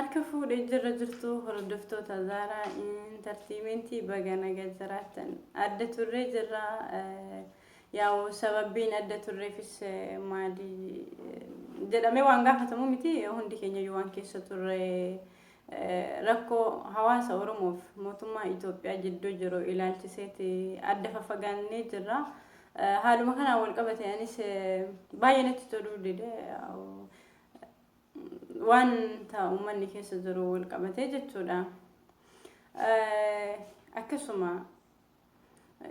Harka fuudhee jirra jirtu hordoftoota Zaaraa Intartiimentii baga naga jiraattan. Adda turree jirra. Yaa'u sababbiin adda turreefis maali jedhamee waan gaafatamu miti hundi keenya iyyuu waan keessa turre rakkoo hawaasa Oromoof mootummaa Itoophiyaa jidduu jiru ilaalchiseeti adda faffagaannee jirra. Haaluma kanaan wal qabate anis baay'ee natti toluu dide. Wanta uummanni keessa jiru wal qabatee jechuudha. Akkasuma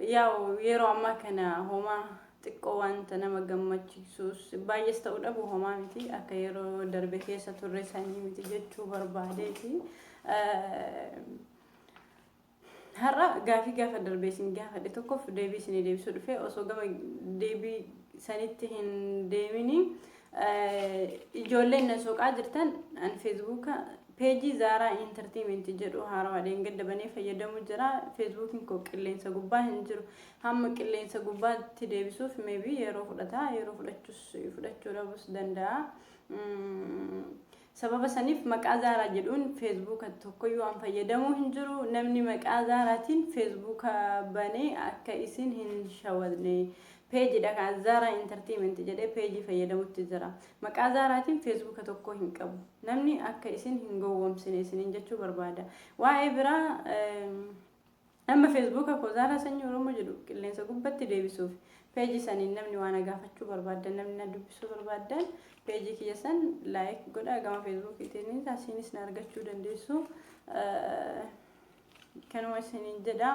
yaa'u yeroo ammaa kana homaa xiqqoo wanta nama gammachiisus baay'ees ta'uu dhabu homaa miti akka yeroo darbe keessa turre sanii miti jechuu barbaadeeti. Har'a gaafii gaafa darbe isin gaafadhe tokkoof deebii isinii deebisuu dhufe osoo gama deebii sanitti hin deemini ijoolleen na soqaa jirtan an feesbuuka peejii Zaaraa Intartiimenti jedhu haarawaa dheengadda banee fayyadamu jira. Feesbuukiin koo qilleensa gubbaa hin jiru. Hamma qilleensa gubbaatti deebisuuf maybe yeroo fudhata yeroo fudhachuus fudhachuu dhabus danda'a. Sababa saniif maqaa Zaaraa jedhuun feesbuuka tokkoyyuu an fayyadamuu hin jiru. Namni maqaa Zaaraatiin feesbuuka banee akka isin hin shawadne. Peejidha kan Zaaraa Entertainment jedhee peejii fayyadamutti jira. Maqaa Zaaraatiin feesbuuka tokkoo hin qabu. Namni akka isin hin gowwoomsine isiniin jechuu barbaada. Waa'ee biraa Amma Feesbuuka koo Zaaraa Sanyii Oromoo jedhu qilleensa gubbatti deebisuuf peejii saniin namni waa na gaafachuu barbaaddan namni na dubbisuu barbaaddan peejii kiyya san laayik godhaa gama feesbuukiitiin asiinis na argachuu dandeessu. Kanuma isiniin jedha.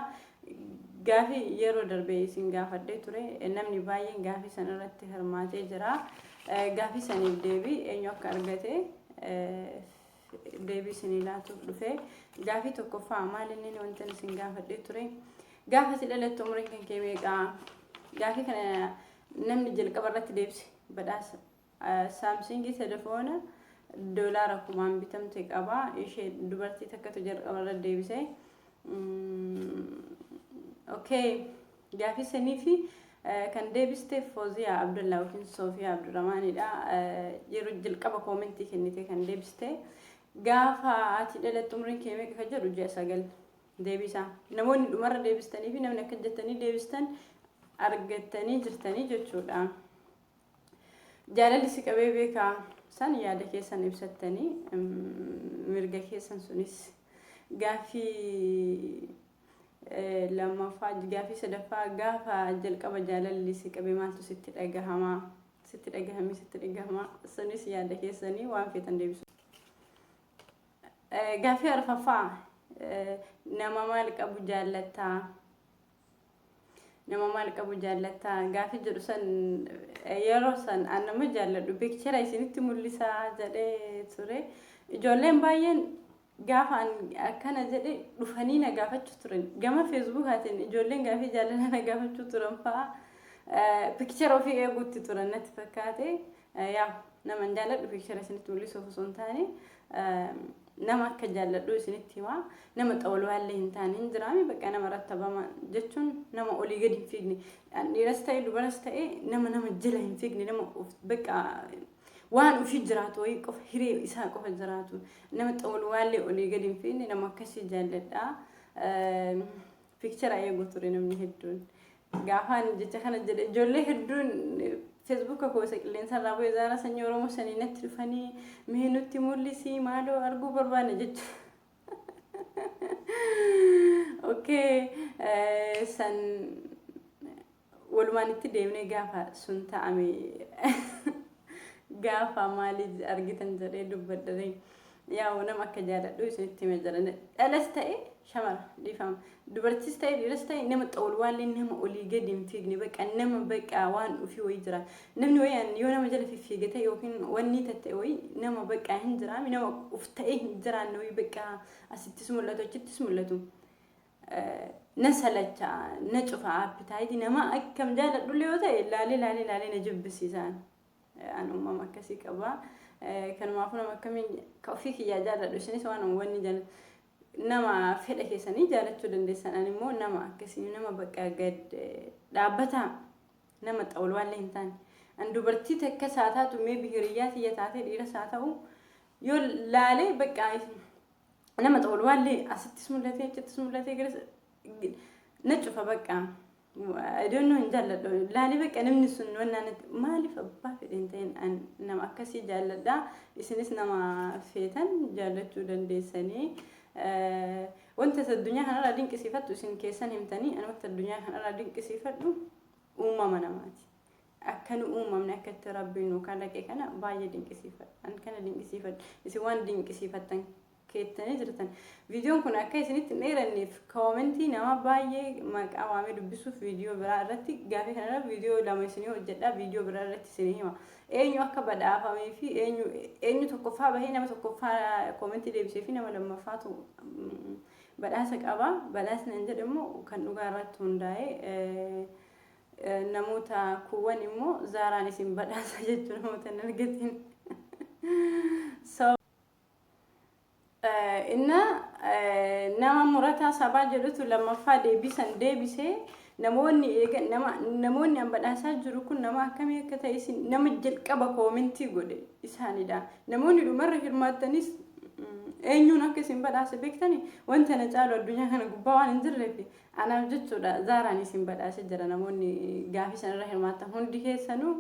Gaafii yeroo darbe isin gaafadhee ture namni baay'een gaafii san irratti hirmaatee jira. Gaafii saniif deebii eenyu akka argate deebii isinii laatuuf dhufe. Gaafii tokkoffaa maal inni wantan isin gaafadhee ture. Gaafa si dhalattu umriin kan kee meeqaa? Gaafii kana namni jalqaba irratti deebise badhaasa Saamsingii telefoona doolaara kumaan bitamte qaba. Ishee dubartii takkatu jalqaba irra deebise. Okay. Gaafii sanii fi kan deebiste Fooziyaa Abdallaa yookiin Soofiyaa Abdurrahmaanidha. Yeroo jalqaba koomentii kennite kan deebiste. Gaafa ati dhalattu umriin kee meeqa kan jedhu ji'a 9 deebisaa. Namoonni dhumarra deebistanii fi namni akka jettanii deebistan argattanii jirtanii jechuudha. Jaalalli si qabee beekaa san yaada keessan ibsattanii mirga keessan sunis gaaffii lammaffaa gaaffii sadaffaa gaafa jalqaba jaalalli si qabe maaltu sitti dhagahama sitti dhagahame sitti dhagahama sunis yaada keessanii waan feetan deebisu. Gaaffii arfaffaa nama maal qabu jaallattaa nama maal qabu jaallattaa gaaffii jedhu san yeroo san an nama jaalladhu piikchara isinitti mul'isaa jedhee ture ijoolleen baay'een Gaafa an akkana jedhe dhufanii na gaafachuu turan. Gama feesbuukaatiin ijoolleen gaafii jaalalaa na gaafachuu turan fa'a. Pikchara ofii eeguutti turan natti fakkaate. Yaa nama hin jaalladhu pikchara isinitti mul'isuuf osoo hin taane nama akka jaalladhu isinitti himaa. Nama xawalwaallee hin taane hin jiraami bakka nama rattabama jechuun nama olii gadi hin fiigne. Dhiiras ta'e dubaras ta'e nama nama jala hin fiigne nama bakka waan ofii jiraatu wayii qofa hiree isaa qofa jiraatu nama xawalwaallee olii gadi hin fiigne nama akkasii jaalladha. Piikchara eegu ture namni hedduun. Gaafaan jecha kana jedhe ijoollee hedduun feesbuuka koo isa qilleensa irraa bu'e Zaaraa Sanyii Oromoo sanii natti dhufanii mee nutti mul'isii maaloo arguu barbaanne jechuudha. Okay san walumaan itti deemnee gaafa sun ta'ame gaafa maalii argitan jedhee dubbadhare yaa'u nama akka jaaladhu isinitti hime jedhan dhalas ta'e shamara dhiifama dubartis ta'e dhiiras ta'e nama xawulwaallee nama olii gadi hin fiigne baqa nama baqa waan ofii wayii jira namni wayii yoo nama jala fiffiige ta'e yookiin wanni ta'e wayii nama baqa hin jiraami nama uf ta'e hin jiraanne wayii baqa asittis mul'atu achittis mul'atu. Na salacha na cufa appitaayitii nama akkam jaaladhullee yoo ta'e laalee laalee laalee na jibbisiisaan an uumama akkasii qaba. Kanumaafuu nama akkamiin ka ofii kiyyaa jaaladhu isinis waan wanni jaalladhu nama fedha keessanii jaalachuu dandeessan ani immoo nama akkasii nama bakka gad dhaabbataa nama xawalwaallee hin taane. An dubartii takka isaa taatu mee hiriyyaa tiyya taatee dhiira isaa ta'u Yoo laalee bakka nama xawalwaallee asittis mul'atee achittis mul'atee gara na cufa bakka. I don't know, hin jaalladhu. Laalee bakka namni sun wannaa natti maaliif abbaa fedhe hin ta'in nama akkasii jaalladha. Isinis nama feetan jaallachuu dandeessanii. Wanta addunyaa kanarraa dinqisiifattu isin keessan himtanii, ani wanta addunyaa kanarraa dinqisiifadhu uumama namaati. Akka nu uumamne, akka itti Rabbiin nu kalaqe kana baay'ee dinqisiifadha. Ani kana dinqisiifadha. Isin waan dinqisiifattan keettanii jirtan. Viidiyoon kun akka isinitti hin dheeranneef, koomentii nama baay'ee maqaa waamee dubbisuuf, viidiyoo biraa irratti, gaafii kanarra viidiyoo lama isinii hojjedha, viidiyoo biraa irratti isinii hima. Eenyu akka badhaafamee fi eenyu eenyu tokkoffaa bahee, nama tokkoffaa koomentii deebisee fi nama lammaffaatu badhaasa qaba. Badhaasni an jedhu immoo kan dhugaa irratti hundaa'e, namoota kuuwwan immoo Zaaraan isin badhaasa jechuun namoota hin argatin. So, inna nama murataa sabaa jedhutu lammaffaa deebisan deebisee. Namoonni eegan, nama namoonni an badhaasaa jiru kun nama akkamii akka ta'e isin nama jalqaba koomentii godhe isaanidha. Namoonni dhumarra hirmaattanis eenyuun akka isin badhaase beektani. Wanta na caalu addunyaa kana gubbaa waan hin jirreef anaaf jechuudha Zaaraan isin badhaase jira. Namoonni gaafii sanarra hirmaattan hundi keessanuu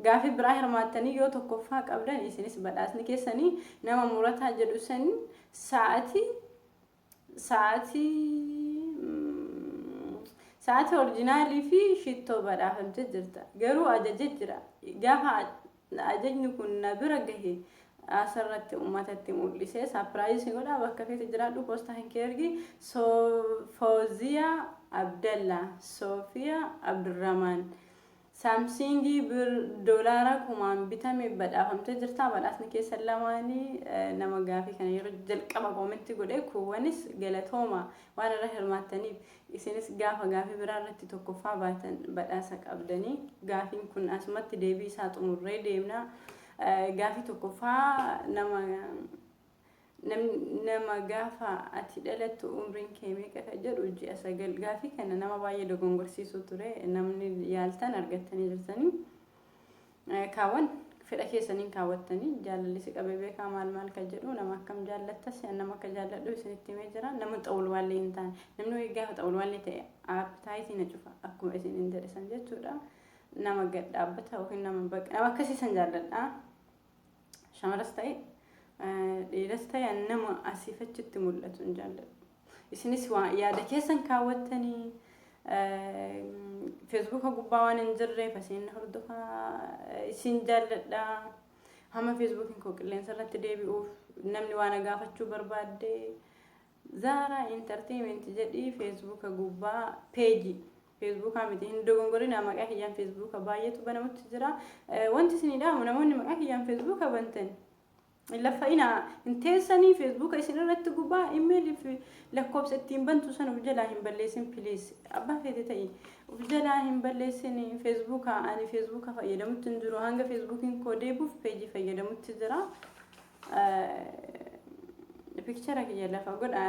gaafii biraa hirmaattanii yoo tokkoffaa qabdan, isinis badhaasni keessanii nama murataa jedhu san sa'aatii original fi shittoo badhaafamtee jirta. Garuu ajajee jira. Gaafa ajajni kun na bira gahe asirratti uummatatti mul'isee surprise godha. Bakka feete jiraadhu, poostaa hin kee ergi. Fooziyaa Abdallaa, Soofiyaa Abdurrahmaan. Samsungii bir doolaara kumaan bitame badhaafamtee jirta. Badhaasni keessan lamaanii nama gaafii kana yeroo jalqaba koomentii godhe. Kuuwwanis galatooma waan irra hirmaattaniif. Isinis gaafa gaafii biraa irratti tokkoffaa baatan badhaasa qabdanii. Gaafiin kun asumatti deebii isaa xumurree deemna. Gaafii tokkoffaa, nama gaafa ati dhalattu umriin kee meeqa ka jedhu, ji'a 9. Gaafii kana nama baay'ee dogongorsiisuu ture. Namni yaaltan argattanii jirtanii. Kaawwan fedha keessaniin kaawwattanii, jaalalli si qabee beekaa, maal maal ka jedhu, nama akkam jaallattas, nama akka jaalladhu isinitti himee jira. Nama xawulwaallee hin taane, namni wayii gaafa xawulwaallee ta'e appetite na cufa, akkuma isin hin jedhe san jechuudha. Nama gad dhaabbata yookiin nama baqa, nama akkasiisan jaalladha. Shamaras ta'e dhiiras ta'e nama asiif achitti mul'atu hin jaalladhu. Isinis waa yaada keessan kaawwattanii, feesbuuka gubbaa waan hin jirreef asiin hordofaa, isin jaalladha. Hamma feesbuukiin koo qilleensa irratti deebi'uuf, namni waan gaafachuu barbaadde Zaaraa Entertainment jedhii feesbuuka gubbaa peejii feesbuukaa miti hin dogongorina, maqaa kiyyaan feesbuuka baay'eetu banamutti jira. Wanti isinii dhaamu, namoonni maqaa kiyyaan feesbuuka bantan hin laffa'inaa, hin teessanii feesbuuka isin irratti gubbaa imeelii fi lakkoofsa ittiin bantu sana of jalaa hin balleessin, please. Abbaa feete ta'i, of jalaa hin balleessin feesbuuka. Ani feesbuuka fayyadamutti hin jiru. Hanga feesbuukiin koo deebi'uuf peejii fayyadamutti jira. Picture kiyya lafa godha,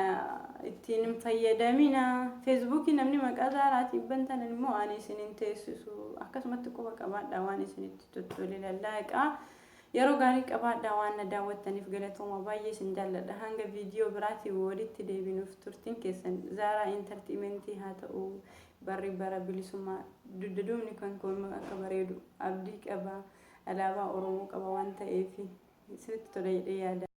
ittiin hin fayyadamina. Feesbuukii namni maqaa Zaaraatiin bantan immoo ani isin hin teessisu. Akkasumatti quba qabaadha, waan isinitti tottole lallaaqaa. Yeroo gaarii qabaadha. Waan na daawwattaniif galatooma, baay'ee isin jaalladha. Hanga viidiyoo biraatiin walitti deebinuuf turtiin keessan Zaaraa Entertainmentii haa ta'u. Barri bara bilisummaa, dugda duubni kan koo akka bareedu abdii qaba. Alaabaa Oromoo qaba waan ta'eef isinitti tola jedhee yaada.